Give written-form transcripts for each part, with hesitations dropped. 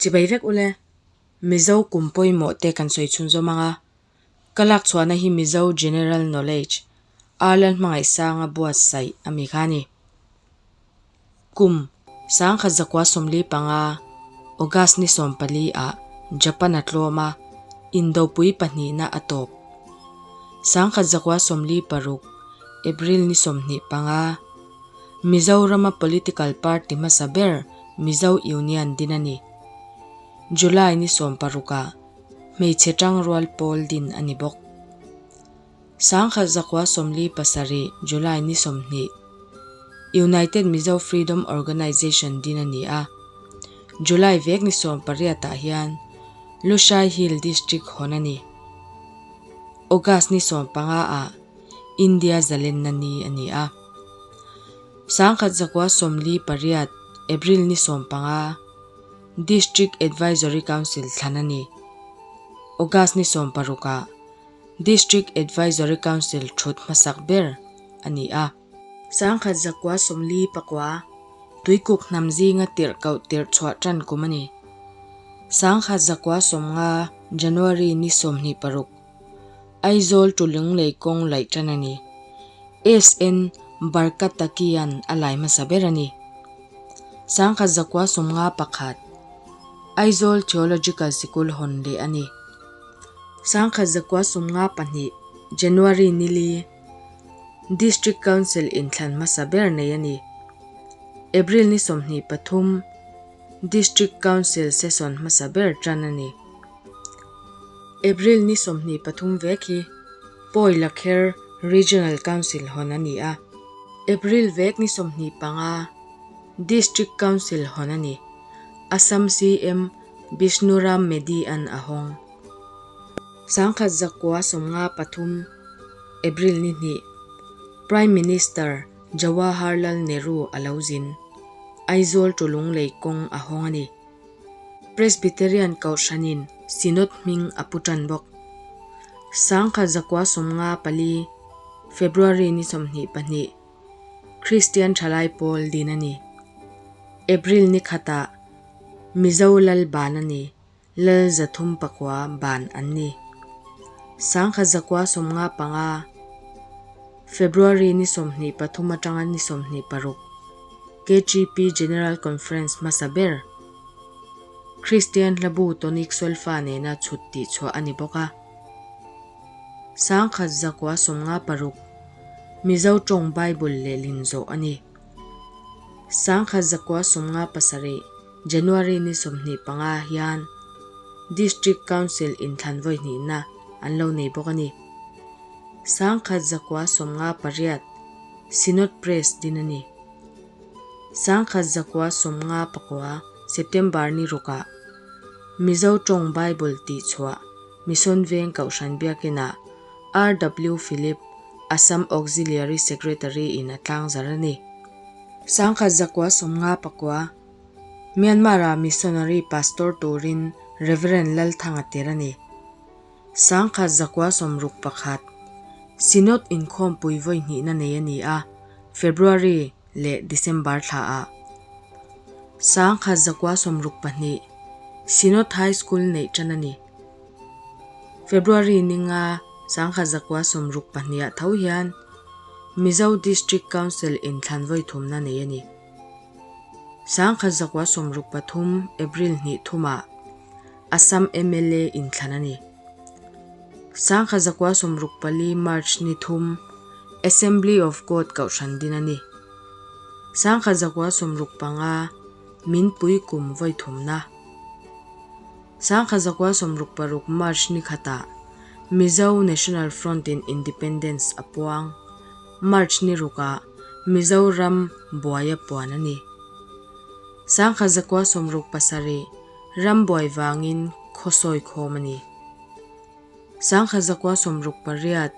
Chibai vek ule. Mizo kum pawimawh te kan sawi chhunzawm ang a. Ka lak chhuahna hi Mizo General Knowledge, Arlan Hmangaihsanga buatsaih a mi kha a ni. Kum 1945, August ni 14 ah Japan a tlawm a, Indopui pahnihna a tawp. 1946, April ni 25, Mizorama political party hmasa ber Mizo Union din a ni. July ni 16 ah hmeichhe tangrual pawl din a ni bawk. 1947 July ni 20 United Mizo Freedom Organisation din a ni a. July vek ni 18 ah hian Lushai Hill District hawn a ni. August ni 15 ah India zalenna ni a ni a. 1948 April ni 15 District Advisory Council thlan a ni. August ni 16 ah District Advisory Council thut hmasak ber a ni a. 1949 Tuikuk hnam zinga tirh koh tirh chhuah tan kum a ni. 1950 January ni 26 Aizawl to Lunglei kawng laih tan a ni. SN Barkatakian a lai hmasa ber a ni. 1951 Aizawl Theological Sikul hawn leh a ni. 1952 January ni li District Council inthlan hmasa ber nei a ni. April ni 23 District Council session hmasa ber tan a ni. April ni 23 vek hi Pawi Lakher Regional Council hawn a ni a. April vek ni 25 District Council hawn a ni. Assam CM Bishnuram Medhi an a hawng. 1953 April ni 2 Prime Minister Jawaharlal Nehru a lo zin. Aizawl to Lunglei kawng a hawng a ni. Presbyterian Kohhranin Synod hming a pu tan bawk. 1954 February ni 22 Kristian Thalai Pawl din a ni. April ni khatah Mizo Lal ban a ni. Lal 309 ban an ni. 1955 February ni 23 atanga ni 26 KGP General Conference hmasa ber Kristian Hlabu Tonic Solfa nena chhut tih chhuah a ni bawk a. 1956 Mizo tawng Bible lehlin zawh a ni. 1957 January ni 25 hian District Council inthlan vawi hnihna an lo nei bawk a ni. 1958 Synod Press din a ni. 1959 September ni rukah Mizo tawng Bible tih chhuah Mission Veng Kohhran Biakinah RW Philip, Assam Auxiliary Secretary in a tlangzar a ni. 1959 Myanmar-ah Missionary Pastor turin Reverend Lalthanga tir a ni. 1961 Synod inkhawmpui vawi hnihna nei a ni a, February leh December thlaah. 1962 Synod High School neih tan a ni. February ni nga 1962 ah tho hian Mizo District Council inthlan vawi thumna nei a ni. 1963 April hnih thumah Assam mla inthlan a ni. 1964 March ni thum Assembly of God Kohhran din a ni. 1965 Minpui kum vawi thumna. 1966 March ni khatah Mizo National Front in Independence a puang. March ni rukah Mizoram buai a puan a ni. 1967 ram buai vangin khaw sawi khawm a ni. 1968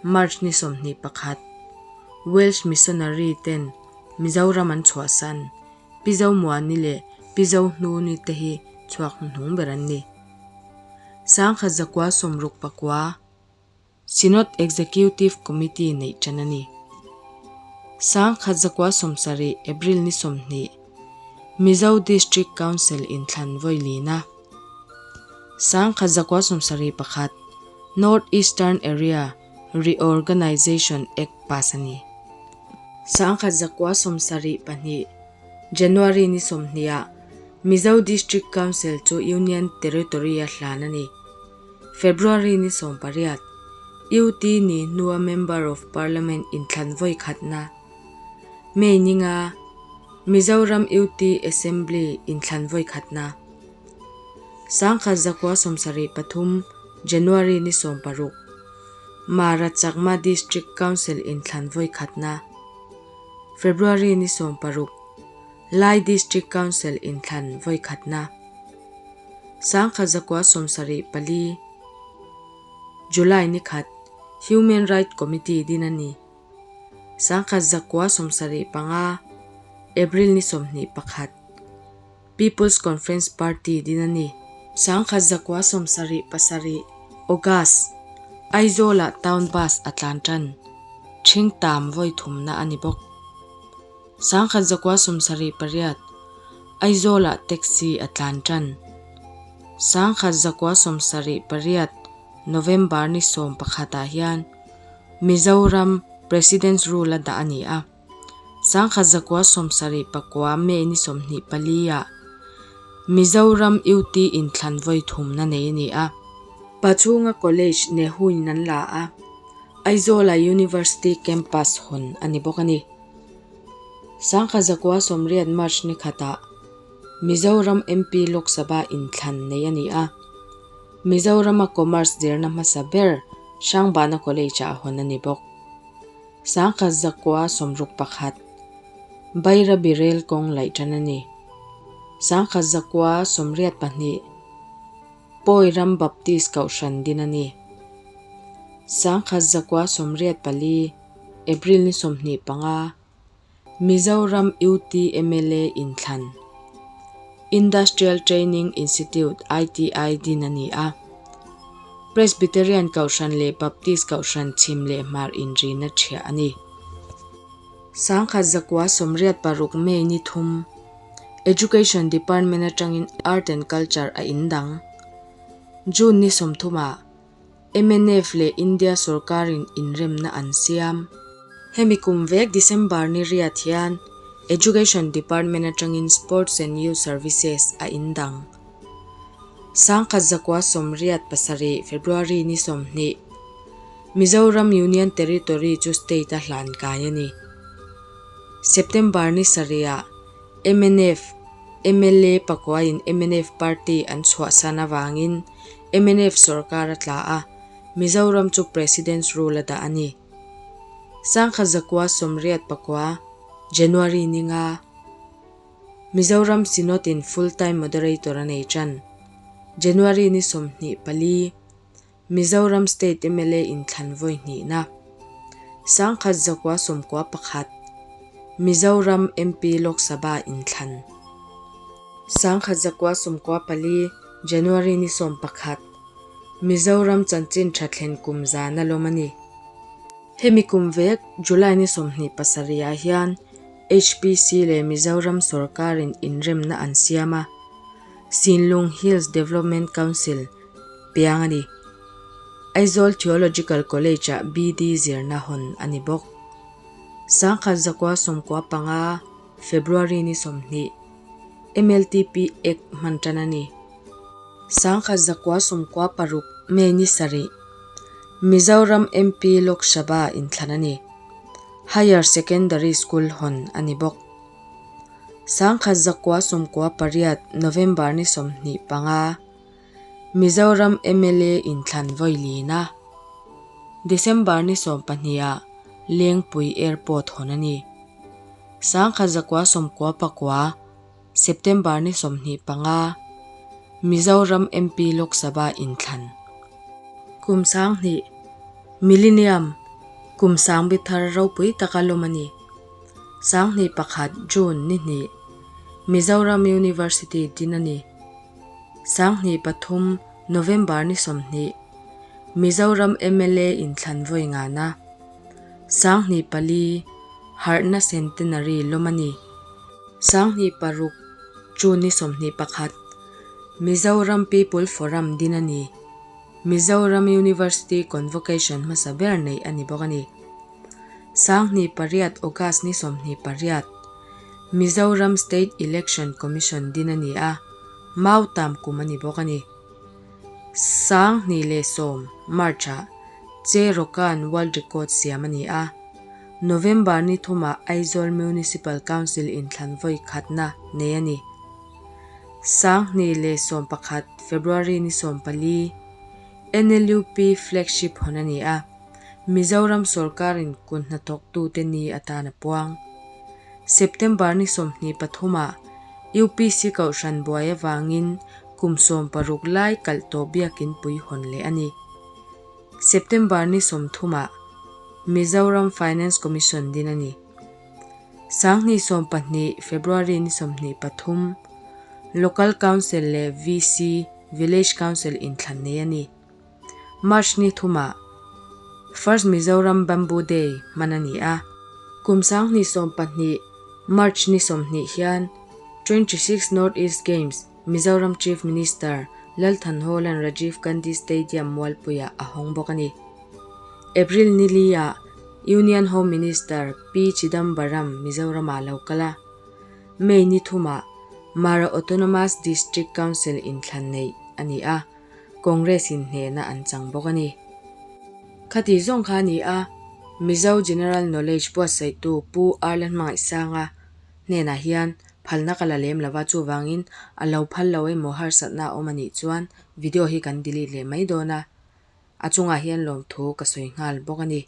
March ni 21 Welsh Missionary ten Mizoram an chhuahsan. Pi Zomuani leh Pi Zohnuni te hi chhuak hnuhnung ber an ni. 1969 Synod Executive Committee neih tan a ni. 1970 April ni 20. Mizo District Council inthlan vawi lina. 1971, North Eastern Area Reorganisation Act pass a ni. 1972, January ni 20 ah Mizo District Council chu Union Territory a hlan a ni. February ni 18, UT ni hnua Member of Parliament inthlan vawi khatna. May ni nga, Mizoram UT Assembly inthlan vawi khatna. 1973, January ni 16, Mara Chakma District Council inthlan vawi khatna. February ni 16, Lai District Council inthlan vawi khatna. 1974, July ni khat, Human Right Committee din a ni. 1975, April ni 21, People's Conference Party din a ni. 1977, August, Aizawl-ah Town Bus a tlan tan, ṭhing tam vawi thumna a ni bawk. 1978, Aizawl-ah Taxi a tlan tan. 1978, November ni 11 ah hian Mizoram President's Rule a dah a ni a. 1979 May ni 24 ah Mizoram UT inthlan vawi thumna nei a ni a. Pachhunga College Nehuin an la a, Aizawla University Campus hawn a ni bawk a ni. 1980 March ni khatah Mizoram MP Lok Sabha inthlan nei a ni a. Mizorama Commerce zirna hmasa ber Hrangbana College-ah a hawn a ni bawk. 1961, Bairabi Rail kawng laih tan a ni. 1982, Pawi Ram Baptist Kohhran din a ni. 1984, April ni 25, Mizoram UT mla inthlan, Industrial Training Institute, ITI, din a ni a. Presbyterian Kohhran leh Baptist Kohhran chhim leh hmar inrina ṭhiah a ni. 1986 May ni thum, Education Department aṭangin Art and Culture a indang. June ni 30 ah, Mnf leh India sorkarin inremna an siam. Hemi kum vek December ni riat hian Education Department atangin Sports and Youth Services a indang. 1987 February ni 20, Mizoram Union Territory chu state a hlan kai a ni. September ni sarihah mnf mla pakuain mnf party an chhuahsan avangin Mnf sorkar a tla a, Mizoram chu President's Rule a dah a ni. 1989, January ni nga, Mizoram Synod in Full Time Moderator a nei tan. January ni 24, Mizoram State mla inthlan vawi hnihna. 1991, Mizoram MP Lok Sabha inthlan. 1994, January ni 11, Mizoram chanchin tha thlen kum zan a lawm a ni. Hemi kum vek July ni 27 ah hian HPC leh Mizoram sorkarin inremna an siam a, Sinlung Hills Development Council piang a ni. Aizawl Theological College-ah BD zirna hawn a ni bawk. 1995, February ni 20, MLTP Act hman tan a ni. 1996, May ni sarih, Mizoram MP Lok Sabha inthlan a ni. Higher Secondary School hawn a ni bawk. 1998, November ni 25, Mizoram mla inthlan vawi lina. December ni 12 ah Lengpui Airport hawn a ni. 1999, September ni 25, Mizoram MP Lok Sabha inthlan. Kum 2000, Millennium, kum sangbi thar ropui taka lawm a ni. 2001 June ni hnih, Mizoram University din a ni. 2003 November ni 20, Mizoram mla inthlan vawi ngana. 2004, Harhna Centenary lawm a ni. 2006, June ni 21, Mizoram People Forum din a ni. Mizoram University Convocation hmasa ber neih a ni bawk a ni. 2008 August ni 28, Mizoram State Election Commission din a ni a, Mautam kum a ni bawk a ni. 2010 March-ah Che Rokan World Record siam a ni a, November ni thumah Aizawl Municipal Council inthlan vawi khatna nei a ni. 2011 February ni 14, NLUP Flagship hawn a ni a, Mizoram sawrkarin kun hnathawktute ni atan a puang. September ni 23 ah UPC Kohhran buai avangin kum 60 lai kalh tawh biakin pui hawn leh a ni. September ni 30 ah Mizoram Finance Commission din a ni. 2020 February ni 23, Local Council leh VC, Village Council, inthlan nei a ni. March ni thumah First Mizoram Bamboo Day hman a ni a. Kum 2020 March ni 20 hian 26 North East Games Mizoram Chief Minister Lal Thanhawla'n Rajiv Gandhi Stadium Mualpuiah a hawng bawk a ni. April ni li-ah Union Home Minister P Chidambaram Mizoramah lo kal a. May ni thumah Mara Autonomous District Council inthlan neih a ni a. Congress in hnehna an chang bawk a ni. Khati zawng kha a ni a, Mizo General Knowledge buatsaihtu Pu Arla Hmangaihsanga hnenah hian phalna ka la lem lova chuvangin a lo phal lo emaw harsatna a awm a nih chuan video hi kan delete leh mai dawn a, a chungah hian lawmthu ka sawi nghal bawk a ni.